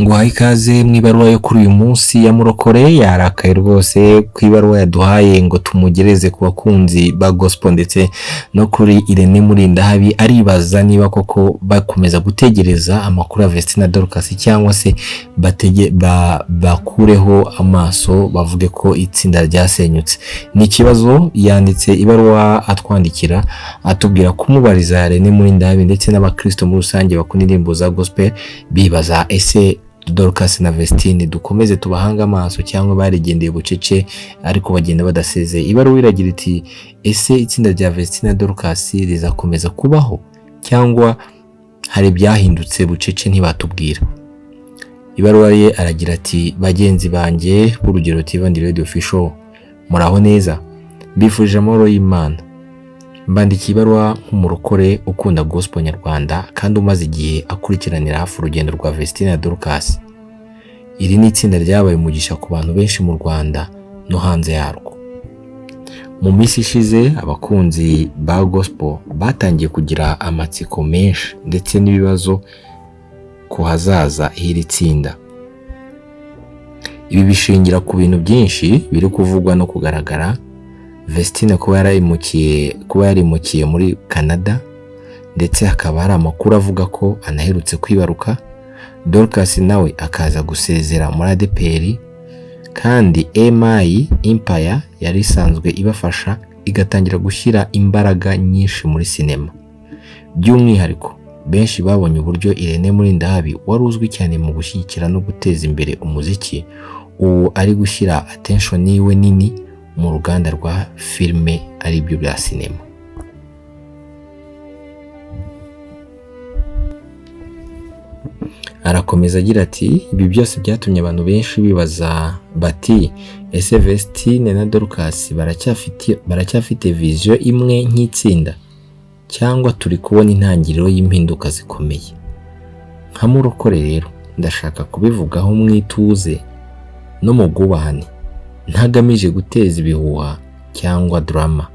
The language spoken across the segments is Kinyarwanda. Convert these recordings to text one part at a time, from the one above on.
Nguhaye ikaze mu ibaruwa yo kuri uyu munsi ya Murokore. Yarakaye rwose ku ibaruwa yaduhaye ngo tumugereze ku bakunzi ba gospel ndetse no kuri Irene Murindahabi. Aribaza niba koko bakomeza gutegereza amakuru ya Vestine Dorcas cyangwa se batege bakureho amaso bavuge ko itsinda ryasenyutse. Ni ikibazo yanditse ibaruwa atwandikira atubwira kumubariza Irene Murindahabi ndetse n'abakristo muri rusange bakunda indirimbo za gospel, bibaza ese Dorcas na Vestine dukomeze tubahange amaso cyangwa barigendeye bucece ariko bagenda badasezeye. Ibaruwa iragira iti: ese itsinda rya Vestine na Dorcas rizakomeza kubaho cyangwa hari ibyahindutse bucece ntibatubwira? Ibaruwa ye aragira ati: bagenzi banjye b'Urugero TV and Radio Official, muraho neza, mbifurije amahoro y'Imana. Mbandikiye ibaruwa nk'umurokore ukunda gospel nyarwanda kandi umaze igihe akurikiranira hafi urugendo rwa Vestine na Dorcas. Iri ni itsinda ryabaye umugisha ku bantu benshi mu Rwanda no hanze yarwo. Mu minsi ishize abakunzi ba gospel batangiye kugira amatsiko menshi ndetse n'ibibazo ku hazaza h'iri tsinda. Ibi bishingira ku bintu byinshi biri kuvugwa no kugaragara. Vestine kuba yarimukiye muri Canada, ndetse hakaba hari amakuru avuga ko anaherutse kwibaruka. Dorcas nawe akaza gusezera muri ADEPR, kandi MI Empire yari isanzwe ibafasha igatangira gushyira imbaraga nyinshi muri sinema. By'umwihariko benshi babonye uburyo Irene Murindahabi wari uzwi cyane mu gushyigikira no guteza imbere umuziki, ubu ari gushyira attention yiwe nini mu ruganda rwa filime aribyo bya sinema. Arakomeza agira ati: ibi byose byatumye abantu benshi bibaza bati ese Vestine na Dorcas baracyafite vision imwe nk'itsinda cyangwa turi kubona intangiriro y'impinduka zikomeye? Nka Murokore rero ndashaka kubivugaho mu ituze no mu bwubahane, ntagamije guteza ibihuha cyangwa drama.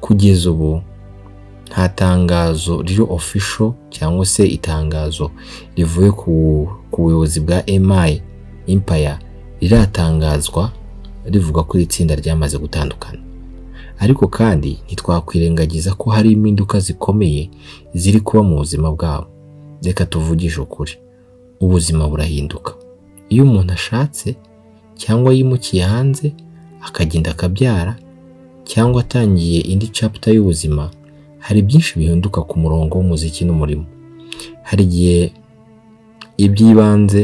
Kugeza ubu nta tangazo riri official cyangwa se itangazo rivuye ku buyobozi bwa MI Empire riratangazwa rivuga ko iri tsinda ryamaze gutandukana. Ariko kandi ntitwakwirengagiza ko hari impinduka zikomeye ziri kuba mu buzima bwabo. Reka tuvugishe ukuri, ubuzima burahinduka. Iyo umuntu ashatse cyangwa yimukiye hanze akagenda akabyara cyangwa atangiye indi chapter y'ubuzima, hari byinshi bihinduka ku murongo w'umuziki n'umurimo. Hari igihe iby'ibanze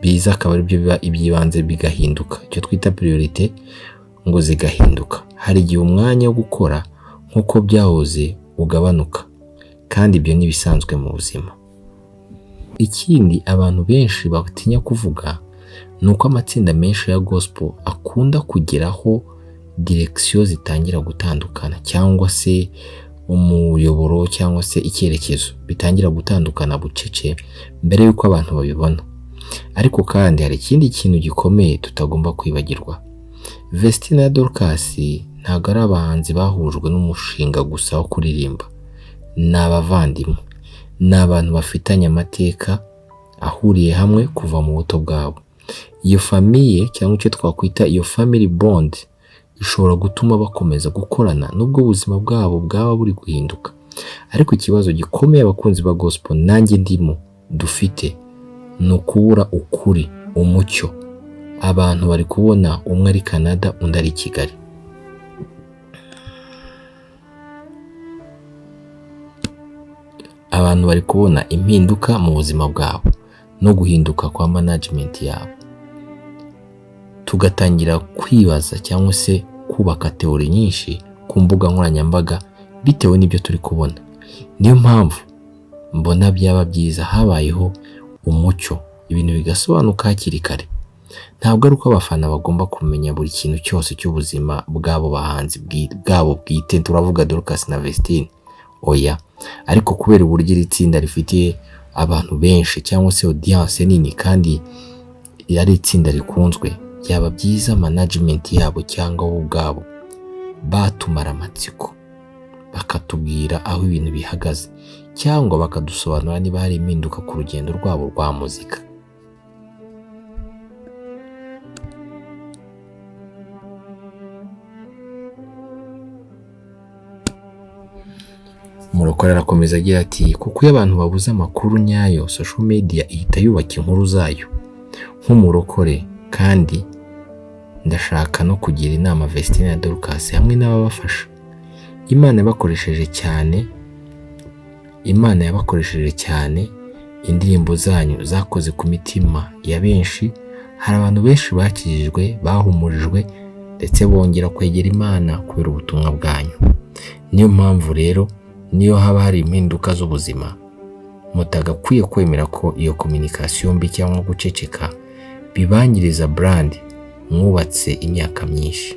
biza akaba aribyo biba iby'ibanze bigahinduka, icyo twita priorité ngo zigahinduka. Hari igihe umwanya wo gukora nk'uko byahoze ugabanuka, kandi ibyo ni ibisanzwe mu buzima. Ikindi abantu benshi batinya kuvuga ni uko amatsinda menshi ya gospel akunda kugeraho direction zitangira gutandukana cyangwa se umuyoboro cyangwa se icyerekezo bitangira gutandukana bucece mbere y'uko abantu babibona. Ariko kandi hari ikindi kintu gikomeye tutagomba kwibagirwa. Vestine na Dorcas ntabwo ari abahanzi bahujwe n'umushinga gusa wo kuririmba. Ni abavandimwe, ni abantu bafitanye amateka ahuriye hamwe kuva mu buto bwabo. Iyo famille cyangwa icyo twakwita iyo family bond ishobora gutuma bakomeza gukorana nubwo ubuzima bwabo bwaba buri guhinduka. Ariko ikibazo gikomeye abakunzi ba gospel nanjye ndimo dufite ni ukubura ukuri, umucyo. Abantu bari kubona umwe ari Canada undi ari Kigali. Abantu bari kubona impinduka mu buzima bwabo no guhinduka kwa management yabo. Tugatangira kwibaza cyangwa se kubaka theory nyinshi ku mbuga nkoranyambaga bitewe n'ibyo turi kubona. Niyo mpamvu mbona byaba byiza habayeho umucyo, ibintu bigasobanuka hakiri kare. Ntabwo ari uko abafana bagomba kumenya buri kintu cyose cy'ubuzima bw'abo bahanzi bwabo bwite, turavuga Dorcas na Vestine, oya. Ariko kubera uburyo iri tsinda rifitiye abantu benshi cyangwa se audience nini kandi ari itsinda rikunzwe, byaba byiza management yabo cyangwa bo ubwabo batumara amatsiko, bakatubwira aho ibintu bihagaze cyangwa bakadusobanurira niba hari impinduka ku rugendo rwabo rwa muzika. Murokore arakomeza agira ati: "Kuko iyo abantu babuze amakuru nyayo, social media ihita yubaka inkuru zayo." Nk'umurokore kandi ndashaka no kugira inama Vestine na Dorcas hamwe n'ababafasha. Imana yabakoresheje cyane, Imana yabakoresheje cyane, indirimbo zanyu zakoze ku mitima ya benshi. Hari abantu benshi bakijijwe, bahumurijwe, ndetse bongera kwegera Imana kubera ubutumwa bwanyu. Niyo mpamvu rero, niyo haba hari impinduka z'ubuzima, mutagakwiye kwemera ko iyo communication mbi cyangwa guceceka bibangiriza brand mwubatse imyaka myinshi.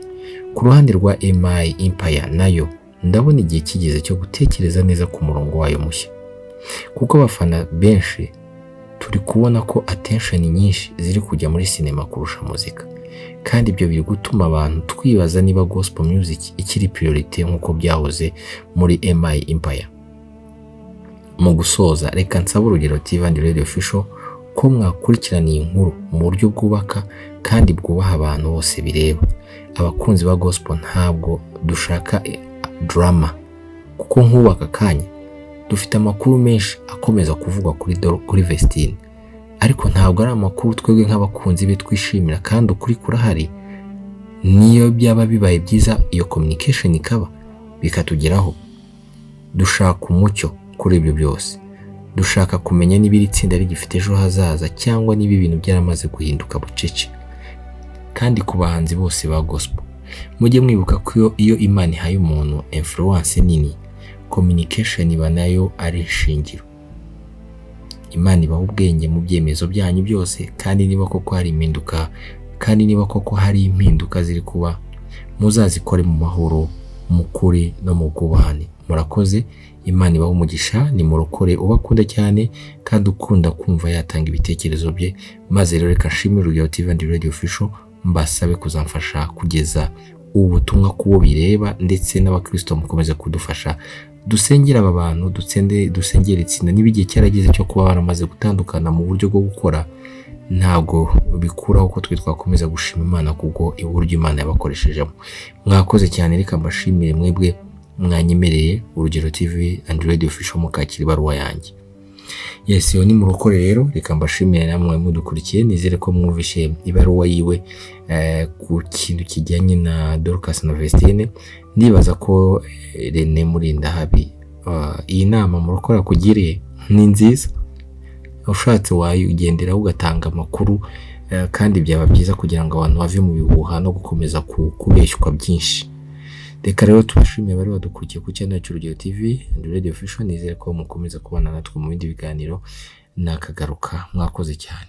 Ku ruhande rwa MI Empire nayo, ndabona igihe kigeze cyo gutekereza neza ku murongo wayo mushya, kuko abafana benshi turi kubona ko attention nyinshi ziri kujya muri sinema kurusha muzika, kandi ibyo biri gutuma abantu twibaza niba gospel music ikiri priority nk'uko byahoze muri MI Empire. Mu gusoza, reka nsabe Urugero TV and Radio Official ko mwakurikirana iyi nkuru mu buryo bwubaka kandi bwubaha abantu bose bireba. Abakunzi ba gospel ntabwo dushaka drama, kuko nk'ubu aka kanya dufite amakuru menshi akomeza kuvugwa kuri Vestine, ariko ntabwo ari amakuru twebwe nk'abakunzi be twishimira, kandi ukuri kurahari. Niyo byaba bibaye byiza iyo communication ikaba bikatugeraho. Dushaka umucyo kuri ibyo byose. Dushaka kumenya niba iri tsinda rigifite ejo hazaza cyangwa niba ibintu byaramaze guhinduka bucece. Kandi ku bahanzi bose ba gospel, mujye mwibuka ko iyo Imana ihaye umuntu influence nini, communication iba nayo ari ishingiro. Imana ibaha ubwenge mu byemezo byanyu byose, kandi niba koko hari impinduka ziri kuba, muzazikore mu mahoro, mu kuri no mu bwubahane. Murakoze, Imana ibahe umugisha. Ni murokore ubakunda cyane kandi ukunda kumva yatanga ibitekerezo bye. Maze rero reka nshimire Urugero TV and Radio Official, mbasabe kuzamfasha kugeza ubu butumwa ku bo bireba, ndetse n'abakristo mukomeze kudufasha dusengera aba bantu, dutsende, dusengera itsinda. Niba igihe cyarageze cyo kuba baramaze gutandukana mu buryo bwo gukora, ntabwo bikuraho ko twe twakomeza gushima Imana kubwo uburyo Imana yabakoreshejemo. Mwakoze cyane. Reka mbashimire mwebwe mwanyemereye Urugero TV and Radio Official mukakira ibaruwa yanjye. Yes, iyo ni murokore. Rero reka mbashimire namwe mudukurikiye. Nizere ko mwumvishe ibaruwa yiwe ku kintu kijyanye na Dorcas na Vestine. Ndibaza ko Rene Murindahabi, iyi nama murokore akugiriye ni nziza. Ushatse wayigenderaho ugatanga amakuru, kandi byaba byiza kugira ngo abantu bave mu bihuha no gukomeza kubeshywa byinshi. Reka rero tubashimiye bari badukurikiye ku channel yacu Urugero TV and Radio Official. Nizere ko mukomeza kubana natwe mu bindi biganiro nakagaruka. Mwakoze cyane.